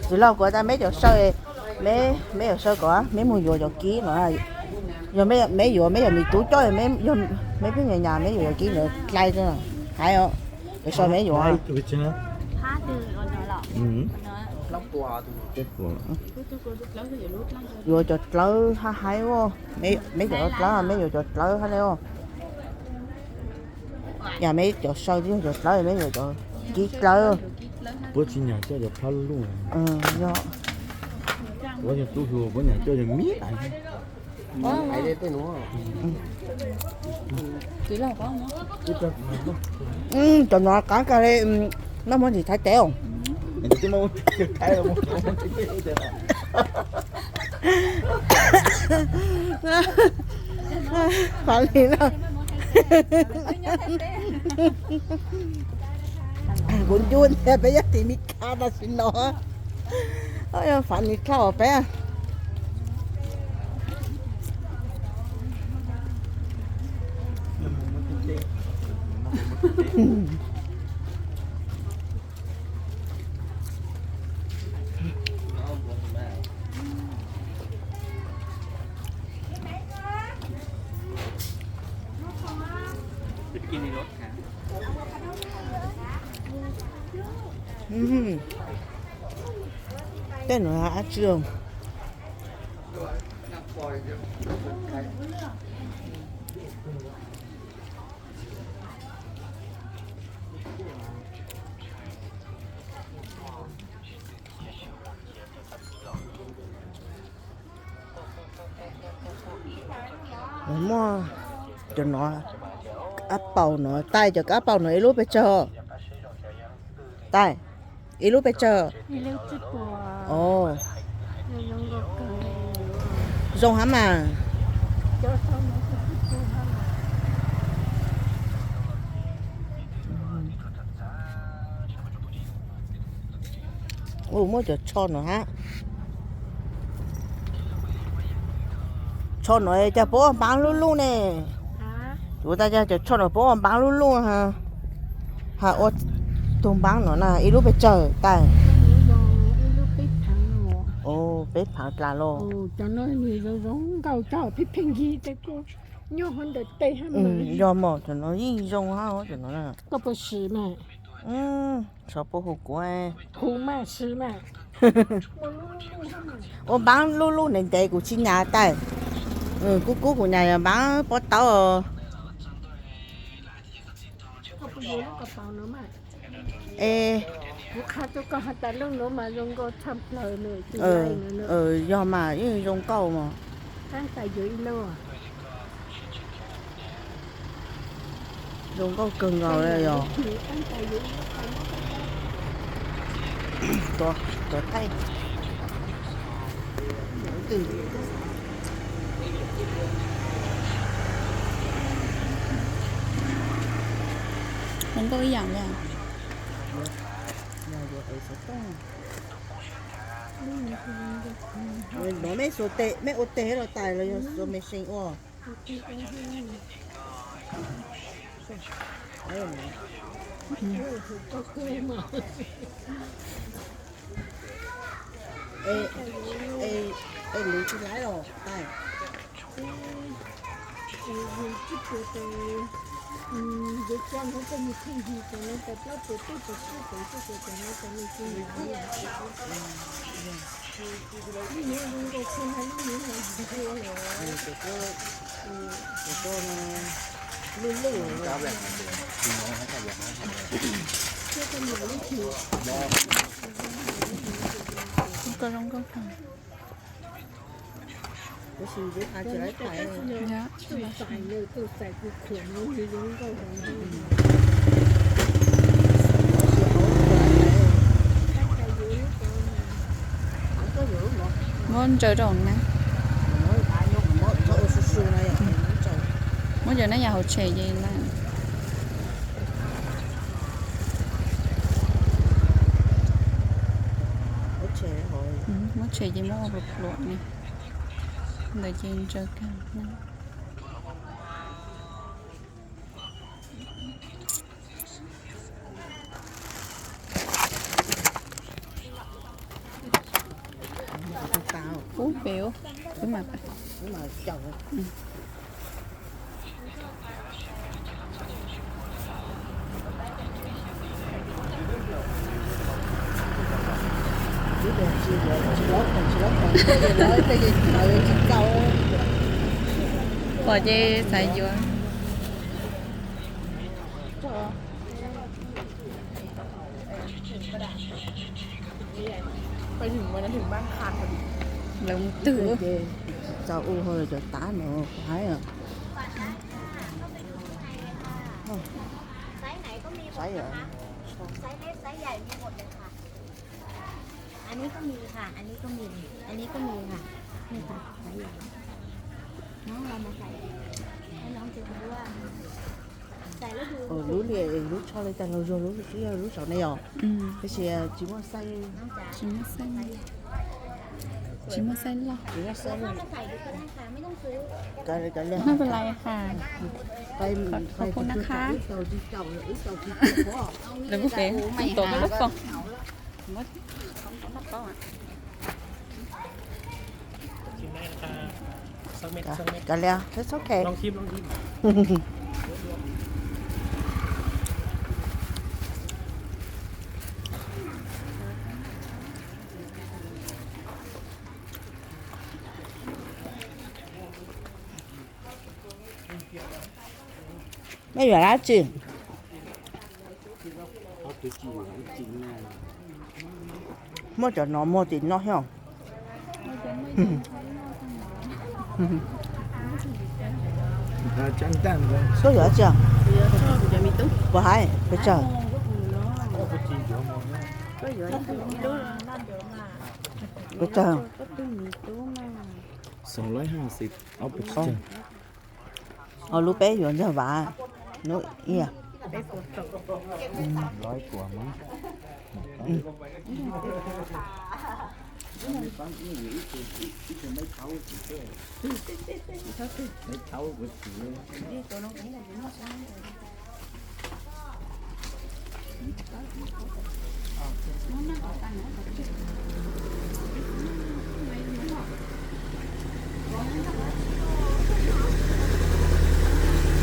Txiv laug kuv tas meb cov saw, meb, meb cov saw kom meb mus yuav cov kib no. Yog meb yuav meb cov me tub coj, meb pheej nyas nyas meb yuav cov kib ntawd dlai hais os. Cov saw meb yuav, yuav cov dlawb hab haib os. Meb cov dlawb, meb yuav cov dlawb hab le os. Yam meb cov saw twb yog cov dlawb, meb yuav cov kib dlawb. Puab tsis nyas coj cov phab lub lub. Yog, puab yog tub hluas puab nyas coj yog miv. Cov no qaab kag le, noj muab ntsis Thaib teb os. Fav li na. Kuv ncu ntag peb yog tim Mis Kas tam sim no. Fav li dlhau peb. Tej no dab tsi? Muaj cov no, kab paus no, tais, cov kab paus no ib lub pes tsawg? Tais, ib lub pes tsawg? Zoo hab mas. Muaj cov tsho no hab. Tsho no cas puab ua npaab lub lub ne? Kuv tas cas cov tsho no puab ua npaab lub lub, has ua tug npaab no na ib lub pes tsawg tais? Peb phaav dlaag los. Yog mos, cov no yeej zoo hab cov no. Txhob puas hu kuv. Ua npaab lub lub ntev ntev kuv tsis nyas tais. Kub kub kuv nyas yog npaab pob taub. Es yog mas yeej zoo nkauj mos. Zoo nkauj kawg nkaus li yog. Tuav thaij. Zoo nkauj ib yaam li. Nuav mej xuas tes, mej ua tes los tais los yog xuas machine ua? Es luv tsis laib los tais? Lub lub. Kuv zoo nkauj kawg. Muab ntsaws rau na. Muab cov nab yam hauv tsheb ces na. Muab tsheb ces muab ua pluav pluav ne. Ntawd ces ntsaws kawg. Pom ces xav yuav. Lawv mus twg? Txog ua cov tab no kuv hais.อันนี้ก็มีค่ะ อันนี้ก็มี อันนี้ก็มีค่ะ นี่ค่ะ ไซส์ใหญ่ น้องเรามาใส่ ให้น้องเจนรู้ว่า ใส่แล้วดู Lub liam lub tsho li cas los zoo, lub, lub saum ne yom. Tab sis tsis muaj xaiv, tsis muaj xaiv, tsis muaj xaiv loj. Không phải là hả? Lawv kuj pem tuaj lub foom. Kav liam, it's okay. Mej yuav dab tsi? Muaj cov no muag tim no thiab. Koj yuav dab tsi? Puas hais pes tsawg? Pes tsawg? Ob lub peb yuav ntxawg Vav, lub ib.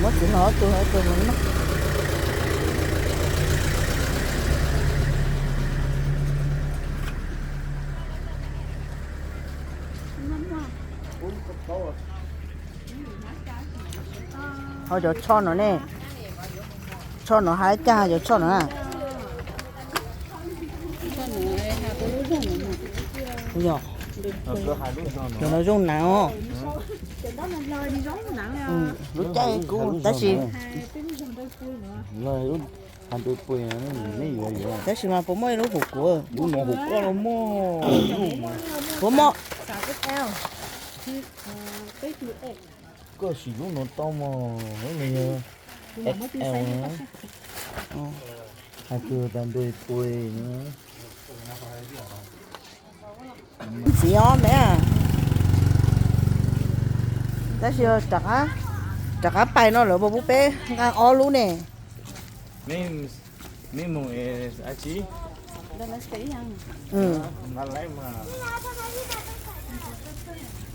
Muab txiv no ob tug, ob tug no. Ho cov tsho no ne, tsho no hais cas cov tsho no na? Yog, cov no zoo nas os. Lub caij kub tab sis, tab sis mas puas muaj ib lub huv kuv? Lub no huv kuv los muaj. Puas muaj? Koj sim lub no tau mog, lub no yog X L. Hais tias tau ntu pua. Ntxiv os me. Tab sis rov qab pais no lawv puas pub peb nqa ob lub ne?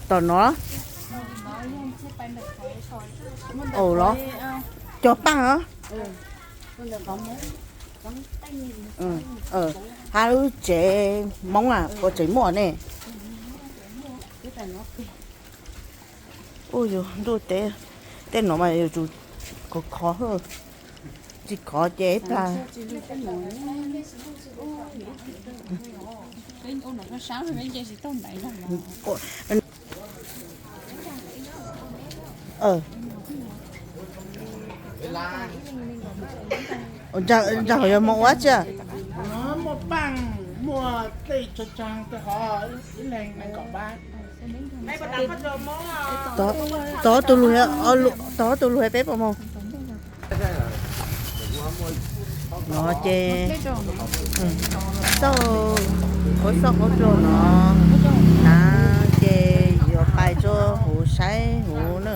Tom no. Au los, cog paaj os. Hab lub tsev Moob a, ua tsev muaj ne. Ua yus ntuj teb, tej no mas yus tsum khov khov, tsis khov ces ib plag. Ntag, yog moog ua dlaab tsi? Tog ob tug lug, tog ob tug lug peb puas moog? No ces xauj, qhov xauj qhov dluag no na, ces yuav pais rua huv saib huv na.